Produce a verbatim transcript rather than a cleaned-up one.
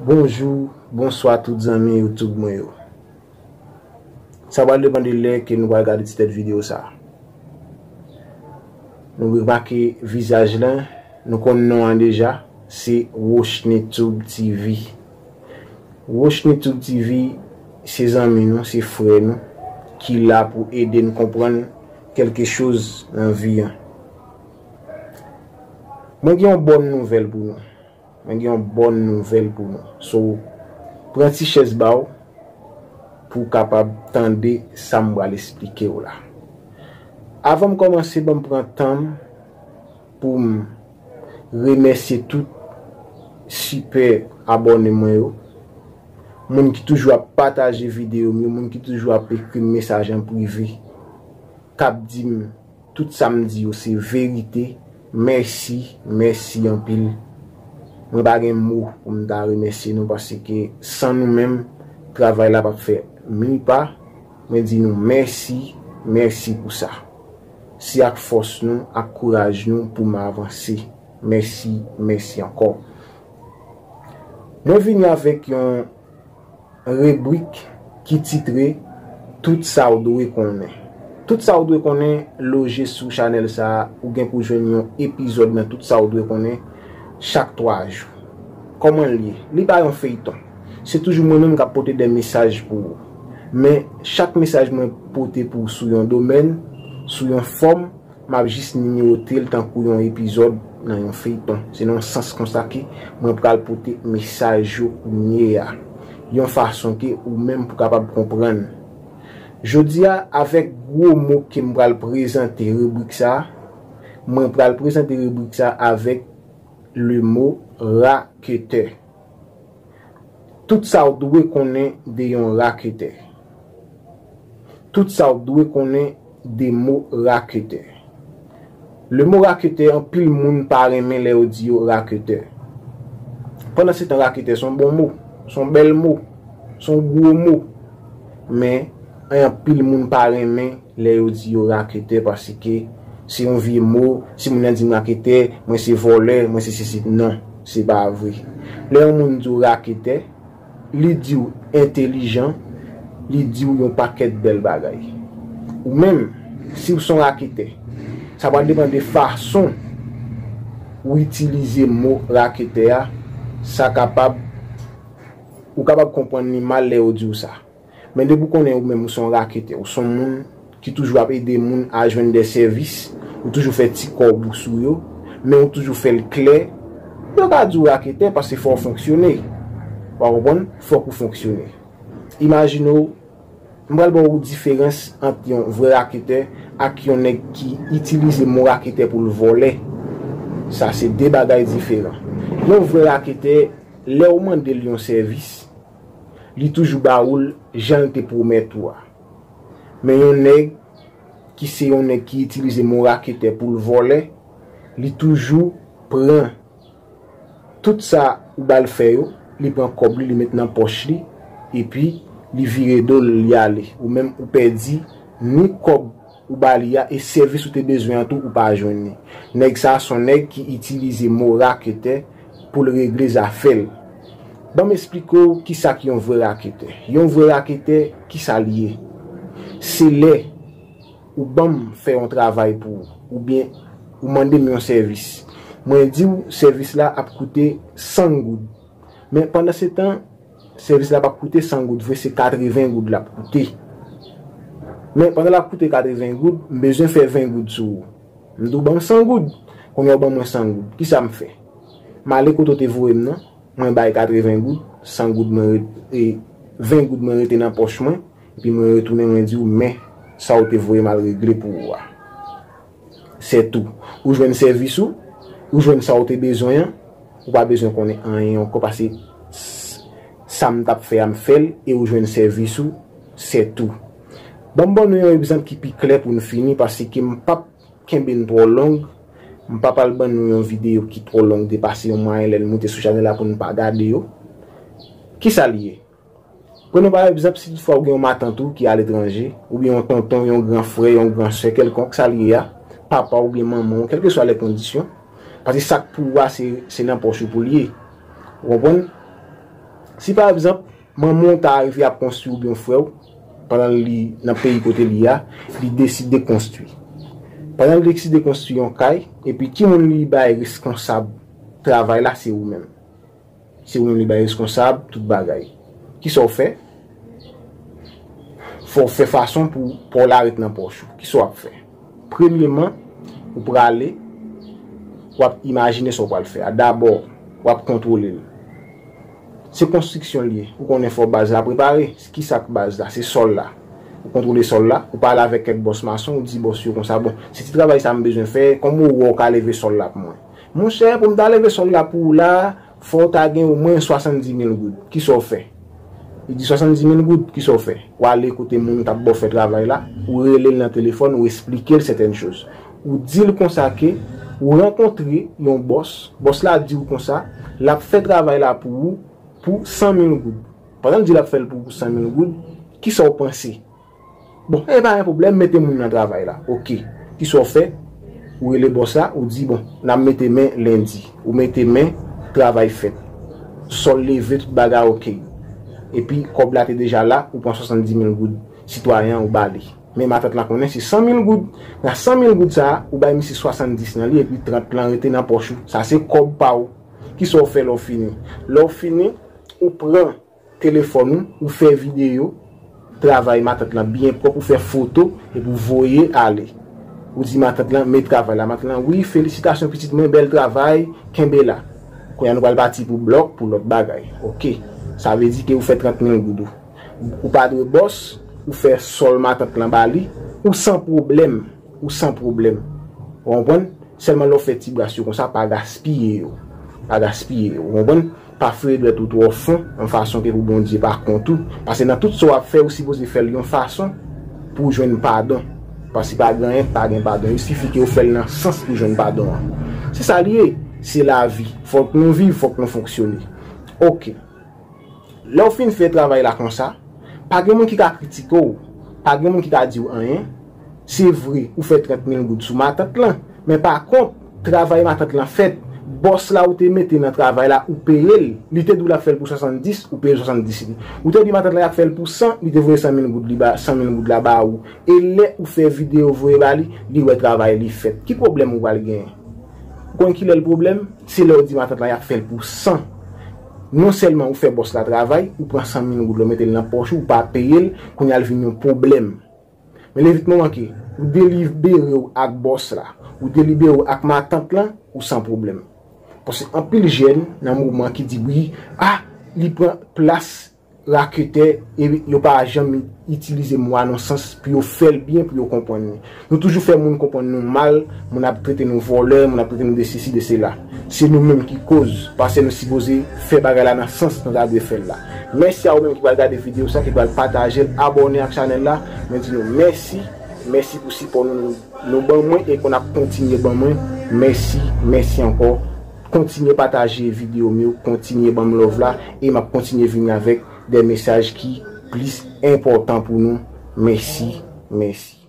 Bonjou, bonswa tout zanmi YouTube mwen yo. Sa pral depann de lè ke nou pral gade ti tèt videyo sa. Nou remake vizaj lan, nou konn non an deja, se Rochny Tube T V. Rochny Tube T V se zanmi nou, se frè nou ki la pou ede n konprann kèlke choz nan vi an. Mwen gen yon bòn nouvèl pou nou. Mwen gen yon bòn nouvèl pou nou. So, pran ti chèz ba w pou w kapab tande sa m pral esplike w la. Avan m kòmanse, ban m pran tan m pou m remèsye tout sipè abòne mwen yo. Moun ki toujou ap pataje videyo m yo, moun ki toujou ap ekri m mesaj an prive, k ap di m tout sa m di yo se verite. Mèsi, mèsi anpil. Mwen pa gen mo pou m ta remèsye nou, paske san nou menm, travay la p ap fè mil pa. Mwen di nou mèsi, mèsi pou sa. Se ak fòs nou, ak kouraj nou pou m avanse. Mèsi, mèsi ankò. Mwen vini avèk yon ribrik ki titre Tout sa w dwe konnen. Tout sa w dwe konnen loje sou chanèl sa a, ou gen pou jwenn yon epizòd nan Tout sa w dwe konnen chak twa jou. Kòman l ye? Li pa yon feyton. Se toujou mwen menm k ap pote de mesaj pou ou. Men, chak mesaj mwen pote pou ou sou yon domèn, sou yon fòm, m ap jis nimewote l tankou yon epizòd nan yon feyton. Se nan yon sans konsa ke mwen pral pote mesaj yo kounye a, yon fason ke ou menm pou kapab konprann. Jodi a, avèk gwo mo ke m pral prezante ribrik sa a, mwen pral prezante ribrik sa a avèk le mo raketè. Tout sa w dwe konnen de yon raketè. Tout sa w dwe konnen de mo raketè. Le mo raketè, anpil moun pa renmen lè yo di yo raketè. Pandan se tan, raketè se yon bon mo, se yon bèl mo, se yon gwo mo. Men, anpil moun pa renmen lè yo di yo raketè, paske se yon vye mo. Si moun nan di m raketè, mwen se vòlè, mwen se sesi. Non, se pa vre. Lè yon moun di w raketè, li di w entelijan, li di w yon pakèt bèl bagay. Ou menm, si w se yon raketè, sa pral depann de fason ou itilize mo raketè a. Sa kapab, ou kapab konprann li mal lè yo di w sa. Men depi w konnen ou menm ou se yon raketè, ou se yon moun ki toujou ap ede moun a jwenn de sèvis, ou toujou fè ti kòb ou sou yo, men ou toujou fè l klè, yo ka di w raketè paske fò w fonksyone. W a konprann? Fòk ou fonksyone. Imajine w, m pral ba w diferans ant yon vrè raketè ak yon nèg ki itilize mo raketè pou l vòlè. Sa se de bagay diferan. Yon vrè raketè, lè w mande l yon sèvis, li toujou ba ou l jan l te pwomèt ou a. Men yon nèg ki se yon nèg ki itilize mo raketè pou l vòlè, li toujou pran tout sa ou ba l fè yo, li pran kòb li, li met nan pòch li, epi li vire do l, li ale. Ou menm, ou pèdi ni kòb ou ba li a, e sèvis ou te bezwen an tou, ou pa jwenn li. Nèg sa a se yon nèg ki itilize mo raketè pou l regle zafè l. Ban m esplike w kisa ki yon vrè raketè. Yon vrè raketè, kisa l ye? Se lè ou ban m fè yon travay pou ou, oubyen ou mande m yon sèvis. Mwen di w sèvis la ap koute san goud. Men pandan se tan, sèvis la p ap koute san goud vre, se katreven goud l ap koute. Men pandan l ap koute katreven goud, m bezwen fè ven goud sou ou. M di w ban m san goud. Kounye a w ban mwen san goud. Kisa m fè? M ale kote w te voye m nan, mwen bay katreven goud, san goud mwen ret-, e ven goud mwen rete nan pòch mwen, epi mwen retounen, mwen di w, men sa w te voye m al regle pou ou a. Sètou. Ou jwenn sèvis ou, ou jwenn sa w te bezwen an, ou pa bezwen konnen anyen ankò, paske s-, sa m t ap fè a, m fè l, e ou jwenn sèvis ou, sètou. Ban m ban nou yon egzanp ki pi klè pou n fini, paske m p ap kenbe n twò long, m p ap al ban nou yon videyo ki twò long depase yon mwayen lè n moute sou chanèl la pou n pa gade yo. Kisa l ye? Pran yon pa egzanp, si toutfwa ou gen yon matant ou ki aletranje, oubyen yon tonton, yon gran frè, yon gran sè kèlkonk, sa l ye a, papa oubyen manman w, kèlkeswa lè kondisyon, paske sa k pou ou a, se, se nan pòch ou pou l ye. Ou konprann? Si pa egzanp, manman w ta rive ap konstwi oubyen frè w, pandan li nan peyi kote li a, li deside konstwi. Pandan li deside konstwi yon kay, epi ki moun li bay reskonsab travay la, se ou menm. Se ou menm li bay reskonsab tout bagay. Kisa w fè? Fò w fè fason pou pa w la ret nan pòch ou. Kisa w ap fè? Premyeman, ou prale, w ap imajine sa w pral fè a. Dabò, w ap kontwole l. Se konstriksyon l ye. Ou konnen fò baz la prepare. Kisa k baz la? Se sòl la. Ou kontwole sòl la, ou pale avèk kèk bòs mason, ou di bòs yo konsa, bon, se ti travay sa m bezwen fè, kòman ou wè w ka leve sòl la pou mwen? Monchè, pou m ta leve sòl la pou ou la, fò w ta gen omwen swasanndimil goud. Kisa w fè? Li di swasanndimil goud, kisa w fè? W ale kote moun k ap ba w fè travay la, ou rele l nan telefòn, ou esplike l sètèn choz. Ou di l konsa ke ou rankontre yon bòs, bòs la di w konsa, l ap fè travay la pou ou pou san mil goud. Pandan l di l ap fè l pou ou pou san mil goud, kisa w panse? Bon, e pa gen pwoblèm, mete moun nan travay la. Oke. Kisa w fè? Ou rele bòs la, ou di, bon, n ap mete men lendi. Ou mete men, travay fèt. Sòl leve, tout bagay oke. Epi, kòb la te deja la, ou pran swasanndimil goud sitwayen an, ou ba li. Men matant lan konnen se san mil goud. Nan san mil goud sa a, ou bay misye swasanndis nan li, epi trant lan rete nan pòch ou. Sa se kòb pa w. Kisa w fè lè w fini? Lè w fini, ou pran telefòn ou, ou fè videyo travay matant lan byen pwòp, ou fè foto epi ou voye ale. Ou di matant lan, men travay la. Matant lan, wi, felisitasyon pitit mwen, bèl travay, kenbe la. Kounye a nou pral pati pou blòk, pou lòt bagay. Oke. Sa vle di ke ou fè trant mil goud ou. Ou pa dwe bòs, ou fè sòl matant lan ba li, ou san pwoblèm. Ou san pwoblèm. Ou konprann? Sèlman lè w fè ti bras yo konsa, pa gaspiye yo. Pa gaspiye yo. Ou konprann? Pa foure dwèt ou twò fon, yon fason ke pou Bondye pa kont ou. Paske nan tout sa w ap fè, ou sipoze fè l yon fason pou w jwenn padon. Paske pa gen anyen k pa gen padon. Il sifi ke w fè l nan sans pou w jwenn padon an. Se sa l ye. Se lavi. Fòk nou viv, fòk nou fonksyone. Oke. Lè w fin fè travay la konsa, pa gen moun ki ka kritike w, pa gen moun ki ka di w anyen. Se vre, ou fè trant mil goud sou matant lan, men pa kont, travay matant lan fèt, bòs la ou te mete nan travay la, ou peye l. Li te di w l ap fè l pou swasanndis, ou peye l swasanndis li. Ou te di matant lan y ap fè l pou san, li te voye san mil goud li ba, san mil goud la ba ou. E lè ou fè videyo voye ba li, li wè travay li fèt. Ki pwoblèm ou pral genyen? Ou konn kilè l pwoblèm? Se lè w di matant lan y ap fè l pou san. Non sèlman ou fè bòs la travay, ou pran san mil goud la, ou mete l nan pòch ou, ou pa peye l, kounye a l vin yon pwoblèm. Men lè vit mwen manke, ou delibere w ak bòs la, ou delibere w ak matant lan, ou san pwoblèm. Paske anpil jèn nan moman ki di wi, a, li pran plas raketè, e yo pa janm itilize mo a nan sans pou yo fè l byen, pou yo konprann li. Nou toujou fè moun konprann nou mal, moun ap trete nou vòlè, moun ap trete nou de sesi, de sela. Se nou menm ki koz, paske nou sipoze fè bagay la nan sans nou ta dwe fè l la. Mèsi a ou menm ki pral gade videyo sa, ki pral pataje l, abòne ak chanèl la. Mwen di nou mèsi, mèsi pou sipò nou, nou, nou ban mwen e ke n ap kontinye ban mwen. Mèsi, mèsi ankò. Kontinye pataje videyo m yo, kontinye ban m love la, e m ap kontinye vini avèk de mesaj ki plis enpòtan pou nou. Mèsi, mèsi.